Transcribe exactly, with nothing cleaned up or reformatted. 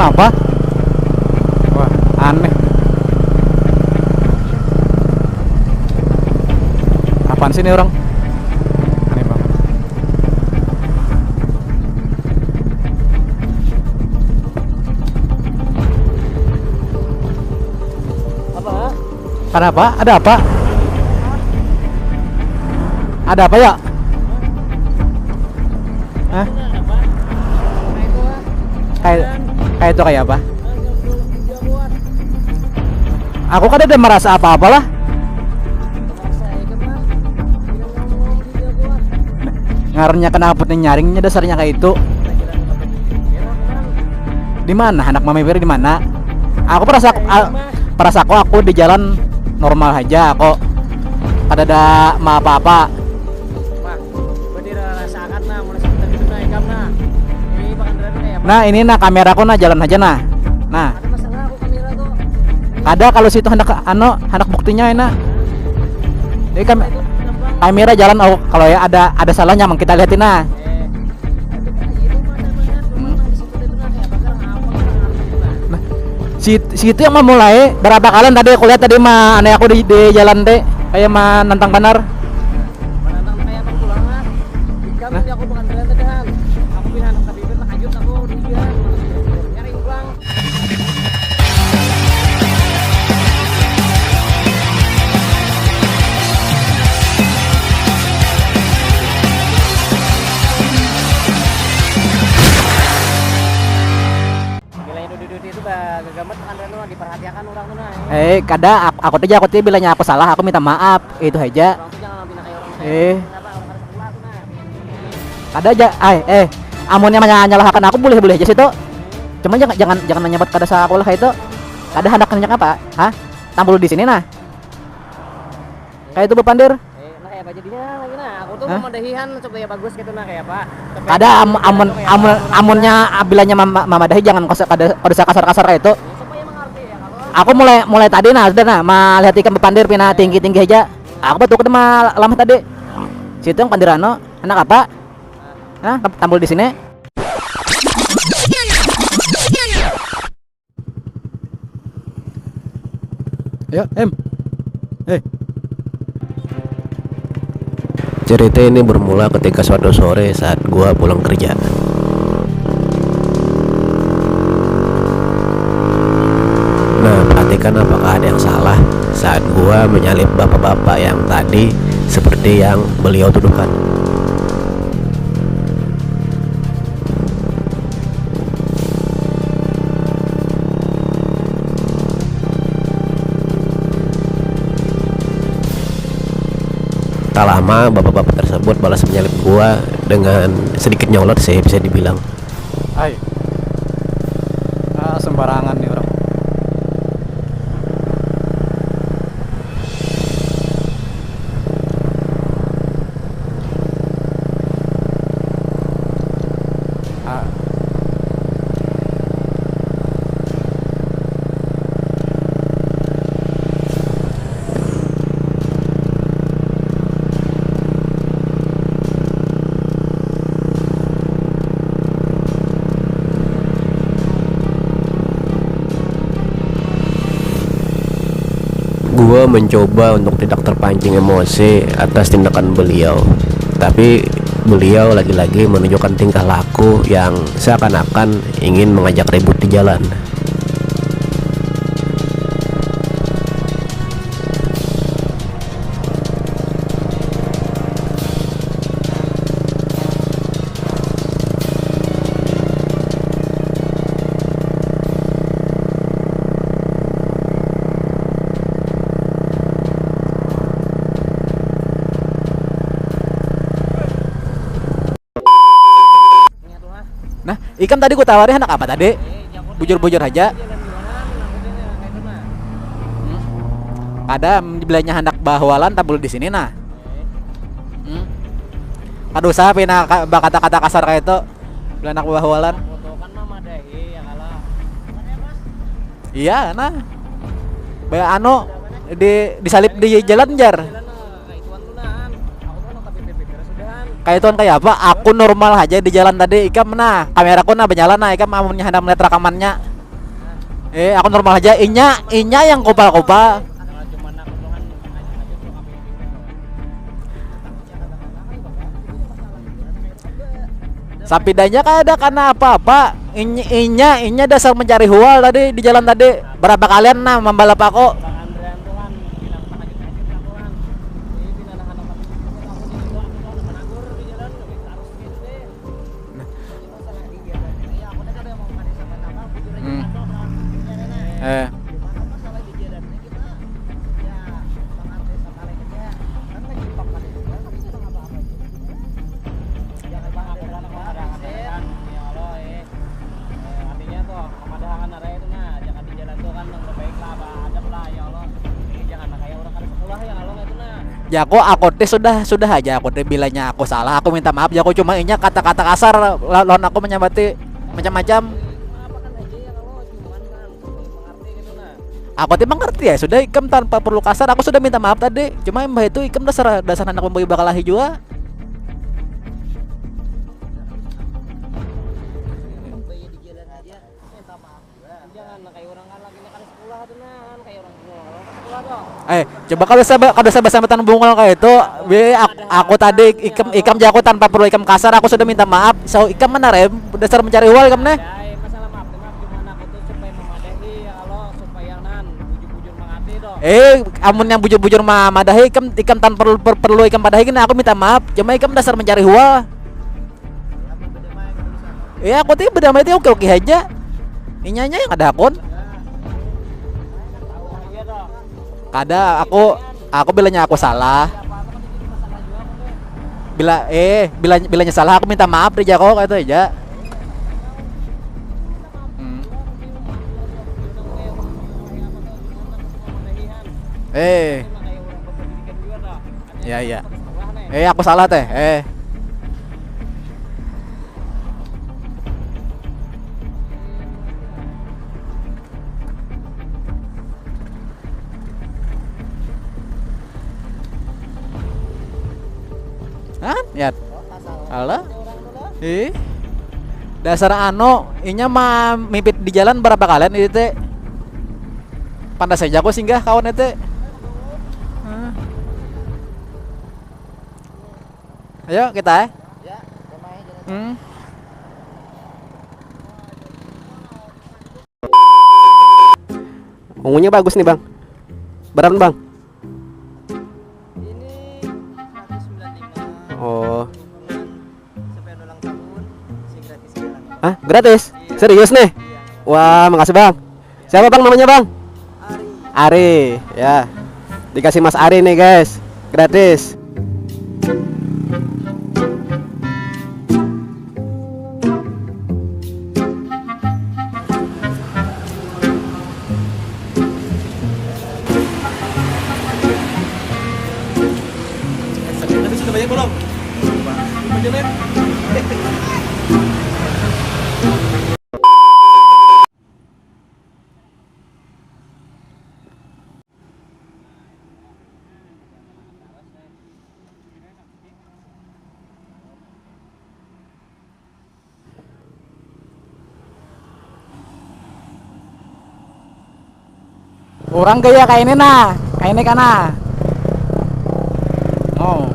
Apa? Wah, aneh. Apaan sih ini orang? Aneh banget. Apa? Kenapa? Ada apa? Ada apa ya? Hah? Kayak kayak itu kayak apa? Aku kada ada merasa apa-apa lah. Ngarannya kenapa nih nyaringnya dasarnya kayak itu? Di mana anak mami Piri di mana? Aku perasa ah, perasa aku aku di jalan normal aja kok. Kada ada apa-apa. Wah, berarti rasakan nah, mulai sekitar itu nah, ikam nah. Ini pakan kayak apa? Nah, ini nah kameraku nah jalan aja nah. Nah. Ada masalah aku kamera tuh. Ada kalau situ hendak anu, hendak buktinya enak. Jadi kam kamera jalan oh kalau ya ada ada salahnya mang kita liatin nah. Eh, itu kan itu masalah benar, cuma hmm. Nang di situ itu nah kayak apa kan apa gitu nah. Nah, si si itu yang memulai berapa kali tadi aku lihat tadi mah aneh aku di, di jalan teh kayak menantang benar. Menantang kayak apa pulang ah. Ikam nah. Aku bukan benar tadi han. Aku pindah anak tapi terkejut aku di dia. Nyari pulang. Bilanya dudi-dudi itu ba- gagamat kan Reno diperhatiakan orang tuh nah. Eh, kada aku, aku tuh aku tuh bilanya aku salah, aku minta maaf, itu aja. Orang tuh jangan lebih kayak orang eh. Kenapa orang harus pulang tuh nah? Kada aja, ay, eh, amunnya menyalahkan aku boleh-boleh aja sih tuh. Cuma jangan jangan nanya buat kada salah aku lah kayak itu. Kada hendak nanya apa? Hah? Tampul di sini nah. Kayak itu bepandir. Eh, nah kayak apa jadinya lagi nah? Aku tuh hah? Memadahihan supaya bagus gitu nah kayak apa? Supaya kada am, amun amun amunnya abilanya mama, mamadahi jangan kosa kada kada kasar-kasar kayak itu. Supaya mengerti ya kalau aku mulai mulai tadi nah sudah nah melihat ikan bepandir pina tinggi-tinggi aja. Aku betul kada lamah tadi. Situ yang pandir anu, anak apa? Nah, tampul di sini. Ya, em. Eh. Cerita ini bermula ketika suatu sore saat gua pulang kerja. Nah, perhatikan apakah ada yang salah saat gua menyalip bapak-bapak yang tadi seperti yang beliau tuduhkan. Tak lama, bapak-bapak tersebut balas menyalip gua dengan sedikit nyolot sih, bisa dibilang. Hai. Ah, sembarangan nih orang. Ah. Gua mencoba untuk tidak terpancing emosi atas tindakan beliau, tapi beliau lagi-lagi menunjukkan tingkah laku yang seakan-akan ingin mengajak ribut di jalan. Nah, ikam tadi ku tawari handak apa tadi? Bujur-bujur haja. Hmm. Kada, bilanya handak bahualan tabul di sini nah. Hmm. Kada usah pina ka- bakata-kata kasar kaya itu. Bila handak bahualan. Iya nah. Ba anu di disalip di jalan jar. Kayak tuan kayak apa? Aku normal aja di jalan tadi. Ikam nah, kameraku nah berjalan nah. Ikam amunnya hendak melihat rekamannya. Eh, aku normal aja. Inya, inya yang kupal-kupal. Sapidanya kada kena apa-apa. Inya, inya, inya dasar mencari hual tadi di jalan tadi. Berapa kalian nah membalap aku? Hmm. Eh. Jaku, aku teh sudah, sudah aja aku teh, bilanya aku salah aku minta maaf jaku, cuma inya kata-kata kasar lawan aku menyambati macam-macam. Aku teh mengerti ya sudah, ikam tanpa perlu kasar, aku sudah minta maaf tadi, cuma imbah itu ikam dasar dasar anak membawa bakalahi jua. Jangan kayak orang kan lagi kan sekolah tuh nah, kan kayak orang sekolah, orang sekolah dong. Eh, coba kalau saya kalau saya sampai bungul kayak itu, be aku, aku tadi ikam ikam jago tanpa perlu ikam kasar, aku sudah minta maaf. So ikam mana rem? Dasar mencari uang ikam nih. Ya, eh, masalah maaf, maaf cuma aku tuh supaya memadahi ya kalau supaya nan bujur-bujur mengerti tuh. Eh, amun yang bujur-bujur madahi ikam ikam tanpa perlu perlu ikam padahi kena aku minta maaf. Cuma ikam dasar mencari uang. Ya aku tuh berdamai itu oke oke aja. Inyanya yang ada akun. Kada aku aku bilanya aku salah. Bila eh bila bilanya salah aku minta maaf deh jako kayak itu aja. Hmm. Eh. Ya ya. Eh aku salah teh. Eh. Hah? Ya. Alah. Ih. Dasar anu, inya mamipit di jalan berapa kalian itu teh? Pantas saja aku singgah kawan itu. Ayo kita eh. Hmm. Ungunya bagus nih bang. Berapa bang? Ini seratus sembilan puluh lima. Oh. Sampai ulang tahun, saya gratis jalan. Hah? Gratis? Iya. Serius nih? Iya. Wah, makasih bang. Siapa bang namanya bang? Ari. Ari, ya. Dikasih Mas Ari nih guys, gratis. Tapi sudah banyak belum? Lupa. Lupa aja, Lep. Orang gaya kayak ini nah, kayak ini kana. Oh.